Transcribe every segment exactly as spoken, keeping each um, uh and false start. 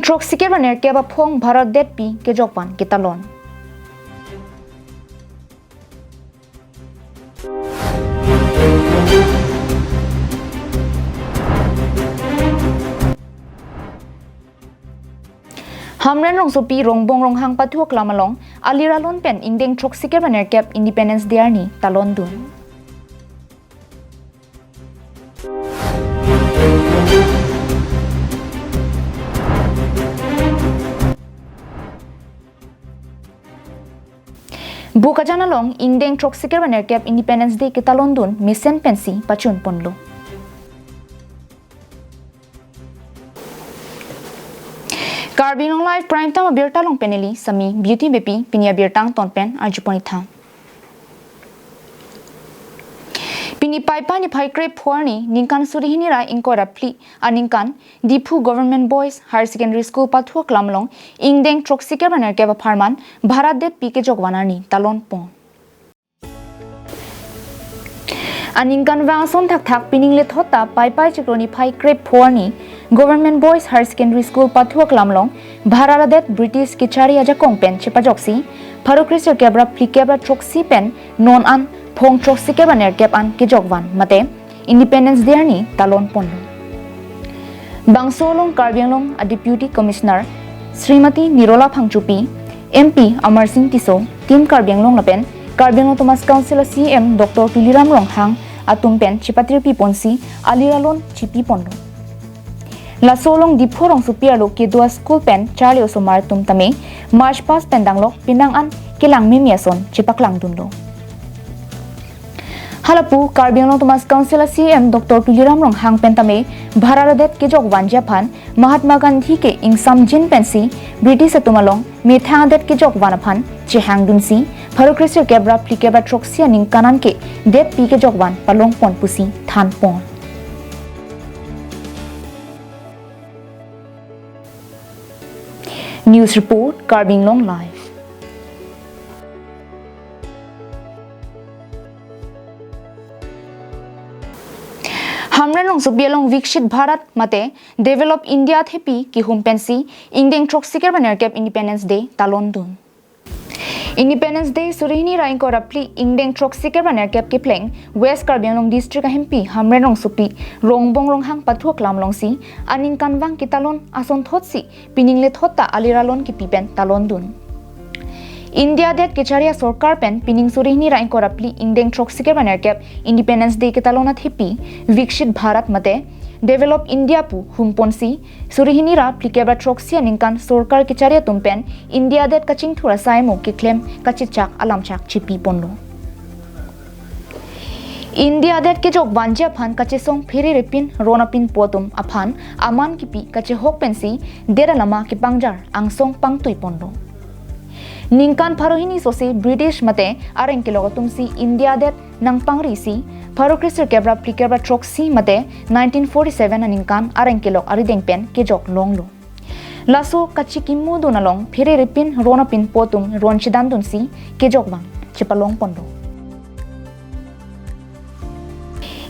Throksikep ra nerkep aphong Bharat detpi kejokvan ketalon. Hamren rongsopi Rongbong Ronghang pathu aklam along aliralon pen ingdeng throksikep ra nerkep Independence Day arni talondun. Bokajan along ingdeng throksikep ra nerkep Independence Day ketalondun mesen pensi pachunponlo. Karbi Anglong Live Prime Time abirta along pen neli Sami Beauty Beypi, pini abirta angton pen arjupon-ik tha. Pini Paipai niphai krepho arni ningkan suri hini ra ingkoi ra phli aningkan Diphu Government Boys Higher Secondary School pathu aklam along ingdeng throksikep ra nerkep apharman Bharat detpi kejokvan arni talonpon. Aningkanvang ason thakthak pining lethot ta Paipai chiklo niphai krepho arni Government Boys Higher Secondary School pathu aklam along Bharat adet British kechari ajakong pen chepajoksi pharo kresirkep ra phlikep ra throksi pen non an phong throksikep ra nerkep an kejokvan mate Independence Day arni talonponlo. Bangso along Karbi Anglong a Deputy Commissioner Srimati Nirola Phangchopi, M P Amarsing Tisso, Team Karbi Anglong lapen Karbi Anglong Autonomous Council a C E M Doctor Tuliram Ronghang atum pen chepatirpiponsi aliralon chipiponlo. Laso along Diphu rongsopi arlo kedo a school pen charli osomar atum tame march past pen danglok penang an kelang meme ason chepaklangdunlo. Halapu Karbi Anglong Autonomous Council a C E M Doctor Tuliram Ronghang pen tame Bharat adet kejokvanji aphan Mahatma Gandhi ke ingsamjin pensi British atum along methang adet kejokvan aphan chehangdunsi pharo kresirkep ra phlikep ra throksi aningkan an ke detpi kejokvan palongpon pusi thanpon. News report, Karbi Anglong Live. Hamren rongsopi along Viksit Bharat mate Develop India thepi kehum pensi ingdeng throksikep ra nerkep Independence Day talondun. Independence Day suri hini ra ingkoi ra phli ingdeng throksikep ra nerkep kepleng West Karbi Anglong District ahempi Hamren rongsopi Rongbong Ronghang pathu aklam alongsi aningkanvang ketalon asonthotsi pining lethot ta aliralon kipi pen talondun. India adet kechari asorkar pen pining suri hini ra ingkoi ra phli ingdeng throksikep ra nerkep Independence Day ketalon athepi Viksit Bharat mate Develop India pu humponsi suri hini ra phlikep ra throksi aningkan sorkar kechari atum pen India adet kachingthur asai mo keklem kachechak alamchak chipiponlo. India adet kejokvanji aphan kachesong pherere pin ron apinpo atum aphan aman kipi kachehok pensi det alama kepangjar angsong pangtuiponlo. Ningkan pharo hini sose British mate areng kelok atumsi India adet nangpangrisi pharo kresirkep ra phlikep ra throksi mate nineteen forty-seven aningkan areng kelok arideng pen kejok longlo. Laso kachikimudun along pherere pin ron apinpo atum ron chedandunsi kejokvan chepalongponlo.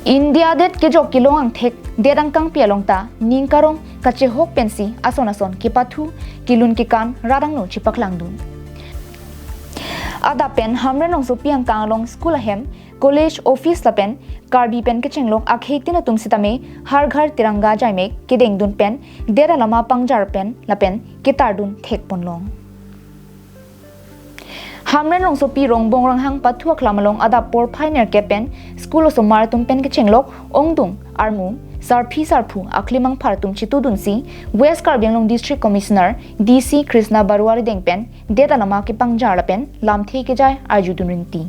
India adet kejok kelong angthek det angkangpi along ta ning karong kachehok pensi ason ason kepathu kelun kekan rat angno chepaklangdun. Adap pen Hamren rongsopi angkang along school ahem, college, office lapen Karbi pen kechenglok akheitin atum sitame Har Ghar Tiranga ajaimek kedengdun pen det alama pangjar pen lapen ketardun thekponlong. Hamren rongsopi Rongbong Ronghang pathu aklam along adap porphai nerkep pen school osomar atum pen kechenglok ongdung armu sarpi sarpo aklimang phar atum chetudunsi West Karbi Anglong District Commissioner D C Krishna Barua arideng pen det alama kepangjar lapen lamthe kejai arjudun rinti.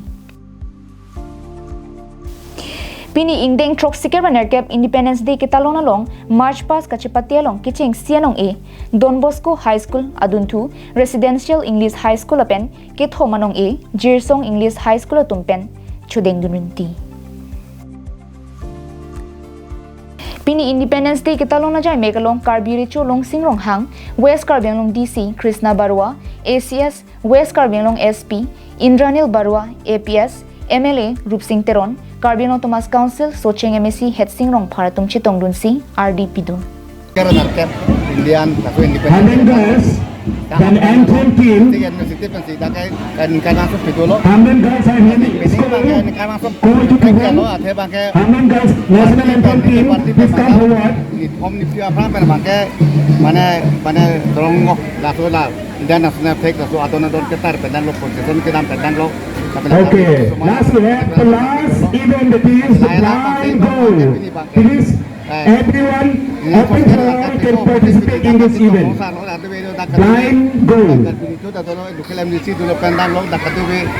Pini ingdeng throksi kep ra nerkep Independence Day ketalon along March Past kachepate along kechengsi anong-e Don Bosco High School adunthu Residential English High School lapen kethom anong-e Jirsong English High School atum pen chodengdun rinti. Pini Independence Day ketalon ajaimek along Karbi Recho Longsing Ronghang, West Karbi Anglong D C Krishna Barua, A C S West Karbi Anglong S P Indranil Barua, A P S, M L A Rupsing Teron, Karbi Anglong Autonomous Council Socheng M A C Headsing Rongphar atum chetongdunsi ardi pidun. Kep ra nerkep Indian, laso independent. Hamren girls, the anthem team. University pensi dak ke kan kan langsung pidolo. Hamren girls Higher Secondary School, Koitu Tuhan. Hamren girls national anthem team, please come forward. Hom ni pia pran pen bangke mane mane dorong ngok laso la Indian national flag laso adon adon ketar pen danglo, procession kedam pen danglo. Okay, last we have the last event, that is the blind goal. Please, everyone, open for all can participate in this event. Blind goal.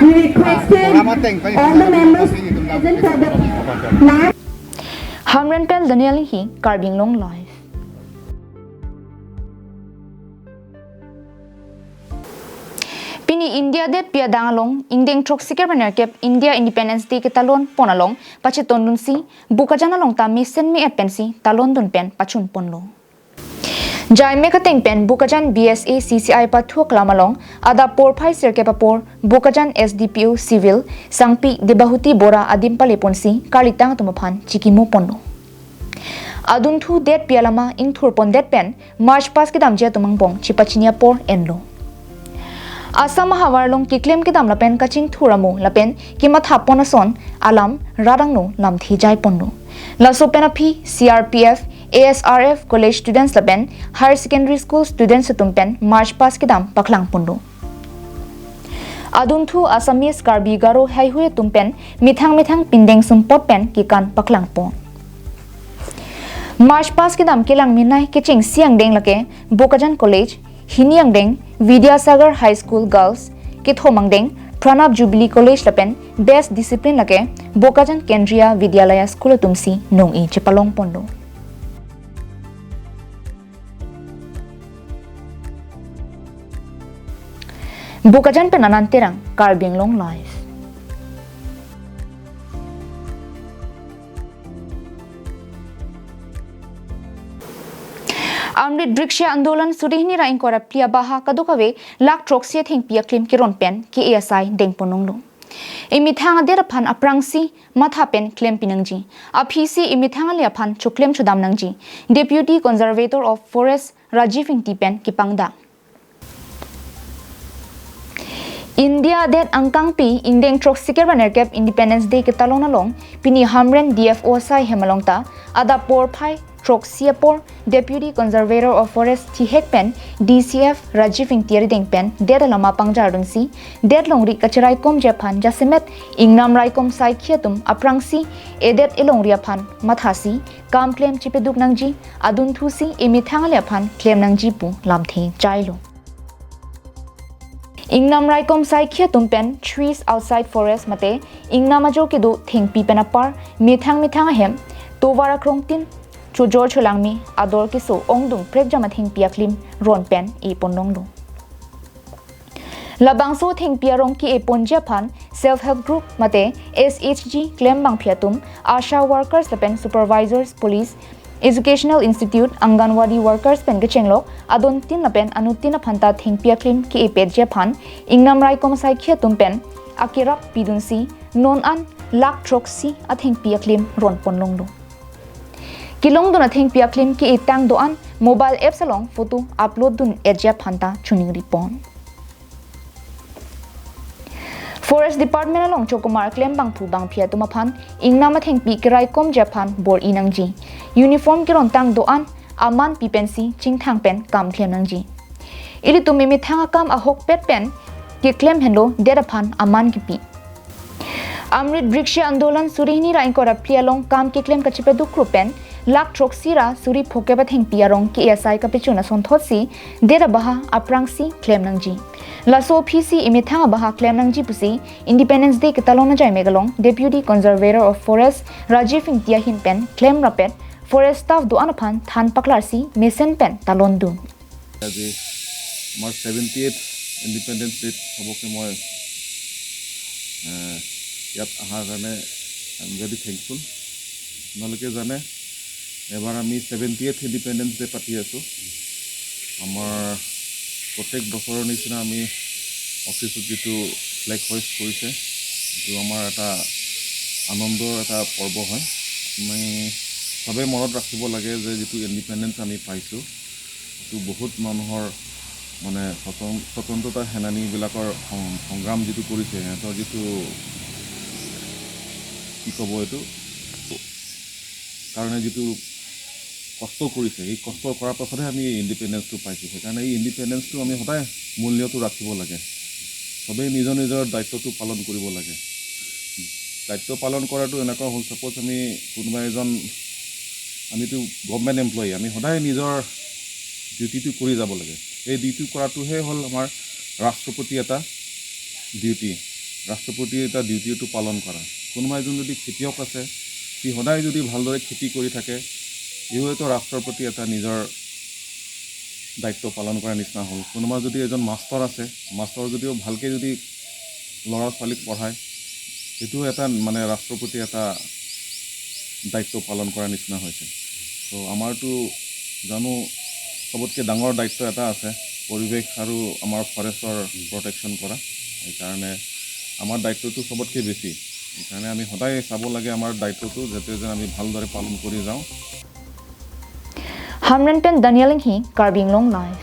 We requested all the members present for the last. Hamren pen Daniel Hi, Karbi Anglong Live. Pini India det pi adang along, ingdeng throksi kre nerkep India Independence Day ketalon pon along, pachetondunsi, Bokajan along ta mesen me-et pensi, talondun pen pachun ponlo. Jaime kateng pen Bokajan B S A C C I pathu aklam along, adap porphai sirkep apor, Bokajan S D P O Civil, Sangpi Debahuti Bora adim pale ponsi, karlitang atum aphan chikimo ponlo. Adunthu det pi alama ingthur pondet pen, March past kedamji atum angbong chipachini apor enlo. Assam ahavar along keklem kedam lapen kachingthur amo lapen kematha pon ason alam rat angno lamthe jai ponlo. Laso pen aphi C R P F, A S R F, college students lapen higher secondary school students atum pen March past kedam paklang ponlo. Adunthu Assamese, Karbi, Garo, Haihui atum pen methang methang pindeng sumpot pen kekan paklang pon. March past kedam kelang minai kechengsi angdeng lake Bokajan College, hini angdeng Vidyasagar High School Girls, kethom angdeng Pranab Jubilee College lapen best discipline lake Bokajan Kendriya Vidyalaya School atumsi nong-i chepalong ponlo. Bokajan pen Anand Terang, Karbi Anglong Live. Amrit Briksha Andolan suri hini ra ingkoi ra phli abaha kadokave lakh throksi athengpi aklem keron pen ke asai dengpon longlo. Emethang adet aphan aphrangsi matha pen klem pinangji. Aphisi emethang ale aphan choklem chodam nangji. Deputy Conservator of Forest Rajiv Ingti pen kepangdak. India adet angkangpi ingdeng throksi kre nerkep Independence Day ketalon along pini Hamren D F O asai hem along ta adap porphai throksi apor Deputy Conservator of Forest thihek pen D C F Rajiv Ingti arideng pen det alama pangjardunsi det longri kachiraikomji aphan jasemet ingnam raikom saikhi atum aphrangsi edet elongri aphan mathasi kam klem chipaduk nangji, adunthusi emethang ale aphan klem nangji pu lamthe jailo. Ingnam raikom saikhi atum pen trees outside forest mate ingnam ajo kedo thengpi pen apar methang methang ahem tovar akrongtin chojor cholangme ador keso ongdung prekjam athengpi aklem ron pen epon longlo. Labangso thengpi arong ke-eponji aphan self help group mate S H G klembangpi atum, asha workers lapen supervisors, police, educational institute, Anganwadi workers pen kechenglok adontin lapen anutin aphanta thengpi aklem ke-epetji aphan ingnam raikom saikhi atum pen akerap pidunsi non an lakh throksi athengpi aklem ronpon longlo. Kelongdun athengpi aklem ke-etang do-an mobile apps along photo upload dun-etji aphanta choningri pon. Forest Department along chokomar klembangphu bangpi atum aphan ingnam athengpi keraikomji aphan bor-i nangji. Uniform kerontang do-an aman pi pensi chingthang pen kam klem nangji. Ilitum emethang akam ahokpet pen keklem henlo det aphan aman kepi. Amrit Briksha Andolan suri hini ra ingkoi ra phli along kam keklem kachipaduk krup pen lakh throksi ra suri phokep athengpi arong ke asai kapechun asonthotsi det abaha aphrangsi klem nangji. Laso aphisi emethang abaha klem nangji pusi Independence Day ketalon ajai megalong Deputy Conservator of Forest Rajiv Ingti ahin pen klem rapet forest staff do-an aphan than paklarsi mesen pen talondun. আজি আমাৰ seventy eighth independence ডেত সবকে মই এ, ইয়াত অহাৰ কাৰণে I am very thankful. আপোনালোকে জানে, এবাৰ আমি ছেভেণ্টি এইথ ইণ্ডিপেণ্ডেন্স ডে পাতি আছোঁ। আমাৰ প্ৰত্যেক বছৰৰ নিচিনা আমি অফিচত যিটো ফ্লেগ হইষ্ট কৰিছে, এইটো আমাৰ এটা আনন্দৰ এটা পৰ্ব হয়। আমি সবে মনত ৰাখিব লাগে যে যিটো ইণ্ডিপেণ্ডেন্স আমি পাইছোঁ, তো বহুত মানুহৰ মানে স্বতন- স্বতন্ত্ৰতা সেনানীবিলাকৰ সং- সংগ্ৰাম যিটো কৰিছে, সিহঁতৰ যিটো কি ক'ব এইটো কাৰণে যিটো কষ্ট কৰিছে, সেই কষ্ট কৰাৰ পাছতহে আমি ইণ্ডিপেণ্ডেন্সটো পাইছোঁ। সেইকাৰণে এই ইণ্ডিপেণ্ডেন্সটো আমি সদায় মূল্যটো ৰাখিব লাগে। সবেই নিজৰ নিজৰ দায়িত্বটো পালন কৰিব লাগে। দায়িত্ব পালন কৰাটো এনেকুৱা হ'ল, ছাপ'জ আমি কোনোবা এজন, আমিতো গভৰ্ণমেণ্ট এমপ্লয়ী, আমি সদায় নিজৰ ডিউটিটো কৰি যাব লাগে। এই ডিউটি কৰাটোহে হ'ল আমাৰ ৰাষ্ট্ৰৰ প্ৰতি এটা ডিউটি, ৰাষ্ট্ৰৰ প্ৰতি এটা ডিউটিটো পালন কৰা। কোনোবা এজন যদি খেতিয়ক আছে, সি সদায় যদি ভালদৰে খেতি কৰি থাকে, ইও এটা ৰাষ্ট্ৰৰ প্ৰতি এটা নিজৰ দায়িত্ব পালন কৰাৰ নিচিনা হ'ল। কোনোবা যদি এজন মাষ্টৰ আছে, মাষ্টৰ যদিও ভালকৈ যদি ল'ৰা ছোৱালীক পঢ়ায়, সেইটো এটা মানে ৰাষ্ট্ৰৰ প্ৰতি এটা দায়িত্ব পালন কৰাৰ নিচিনা হৈছে। তো আমাৰতো জানো চবতকৈ ডাঙৰ দায়িত্ব এটা আছে, পৰিৱেশ আৰু আমাৰ ফৰেষ্টৰ প্ৰটেকশ্যন কৰা। সেইকাৰণে আমাৰ দায়িত্বটো চবতকৈ বেছি। সেইকাৰণে আমি সদায় চাব লাগে আমাৰ দায়িত্বটো যাতে যেন আমি ভালদৰে পালন কৰি যাওঁ। Hamren pen Daniel Inghi, Karbi Anglong Live.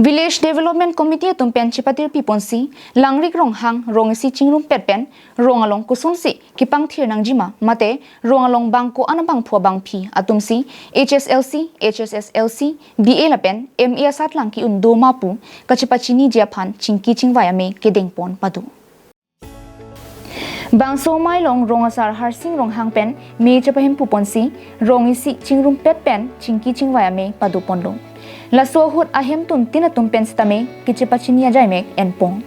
Village Development Committee atum pen chepatir piponsi, Langrik Ronghang, rong isi chingrumpet pen, rong along kosonsi kepangthir nangjima, mate rong along bangko-an abangphu abangphi atumsi H S L C, H S S L C, B A lapen M A asatlang ke-un doma pu kachepachiniji aphan chingki chingvai amei kedengpon pado. Bangso amei along rong asar Harsing Ronghang pen mei chepahem puponsi rong isi chingrumpet pen chingki chingvai amei padoponlo. Laso ahut ahemtun tin atum pen sitame kachepachini ajaimek enpon.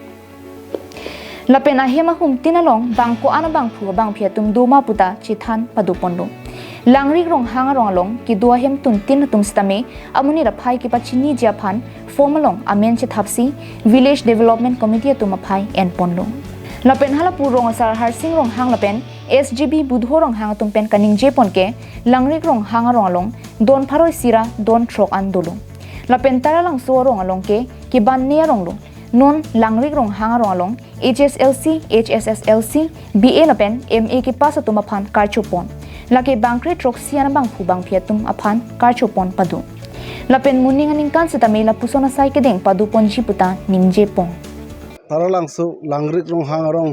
Lapen ahem ahum tin along bangko-an abangphu abangphi atum doma puta chethan padoponlo. Langrik Ronghang arong along kedo ahemtun tin atum sitame amonit aphai kepachiniji aphan form along amen chethapsi Village Development Committee atum aphai enponlo. Lapen halapu rong asar Harsing Ronghang lapen S G B Budho Ronghang atum pen kaningjepon ke Langrik Ronghang arong along don pharo isi ra don throk an dolo. Lapen Taralangso arong along ke keban ne arong lo. Non Langrik Ronghang arong along H S L C, H S S L C, B A lapen M A kepass atum aphan karchopon. Lake bangkre throksi an abangphu bangphi atum aphan karchopon pado. Lapen moning aningkan sitame lapuson asai kedeng padoponji puta ningjepon. Taralangso Langrik Ronghang arong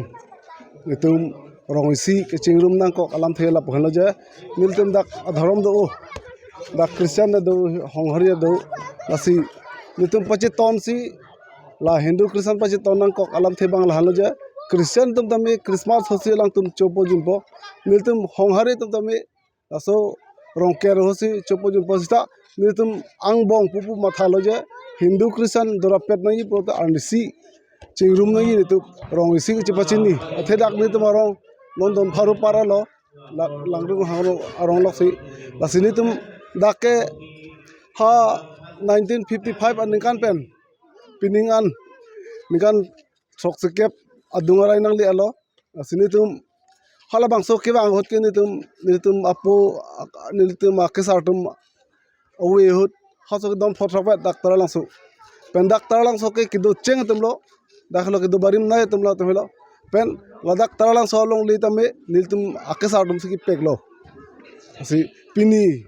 itum rong isi kechingrum nangkok alamthe lapu henlo je, nelitum dak adhorom do, dak Christian do, Honghari do, lasi nelitum pachetonsi la Hindu Christian pacheton nangkok alamthe abang lahenlo je, Christian atum tame Christmas hosi alangtum chopo jimpo, nelitum Honghari atum tame laso rong ker hosi chopo jimpo sita nelitum angbong pupu mathalo je, Hindu Christian dorapet nangji pulote arnisi chingrum nangji nelitum rong isi kachepachini. Athe dak nelitum arong non don pharo para lo, la- Langrik Ronghang arong loksi. Lasi nelitum dak ke ha nineteen fifty-five aningkan pen pining an ningkan throksikep adung arai nangle-alo. Lasi nelitum halabangso kevang ahut ke nelitum, nelitum apo, nelitum akesar atum ave ahut, halaso ke don pharo throkpet dak Taralangso. Pen dak Taralangso ke kedo cheng atum lo, dak lo kedo barim nai atum lo atum lo. Pen ladak Taralangso alongle tame nelitum akesar atumsi kepeklo. Lasi pini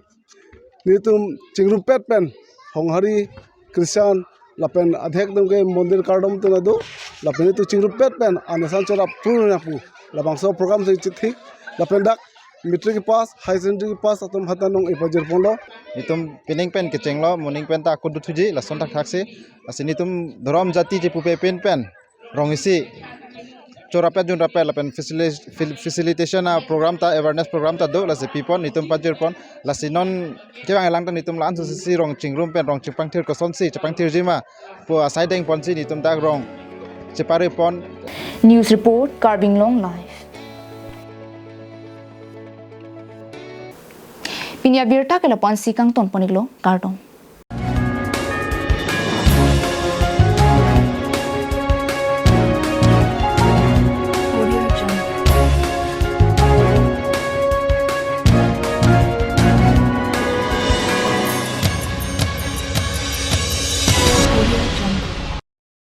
nelitum chingrumpet pen Honghari Christian lapen adhek atum ke mondir kardom tuna do, lapen nelitum chingrumpet pen anesan chora purna pu labangso program si chithik, lapen dak matric pass, higher secondary pass atum hata nong ipajirponlo. Nelitum pining pen kechenglo, moning pen ta akut dothuji, lason thakthaksi. Lasi nelitum dhorom jati chepupe pen pen rong isi chorapet junrapet lapen facili- fil- facilitation a program ta, awareness program ta do, lasi pipon nelitum pajirpon. Lasi non kevang elang ta nelitum la-an susi rong chingrum pen rong chepangthir kosonsi chepangthirjima pu asai dengponsi nelitum dak rong cheparipon. News report, Karbi Anglong Live. Pini abirta ke lapu-ansi kangtonpon-iklo, kardom.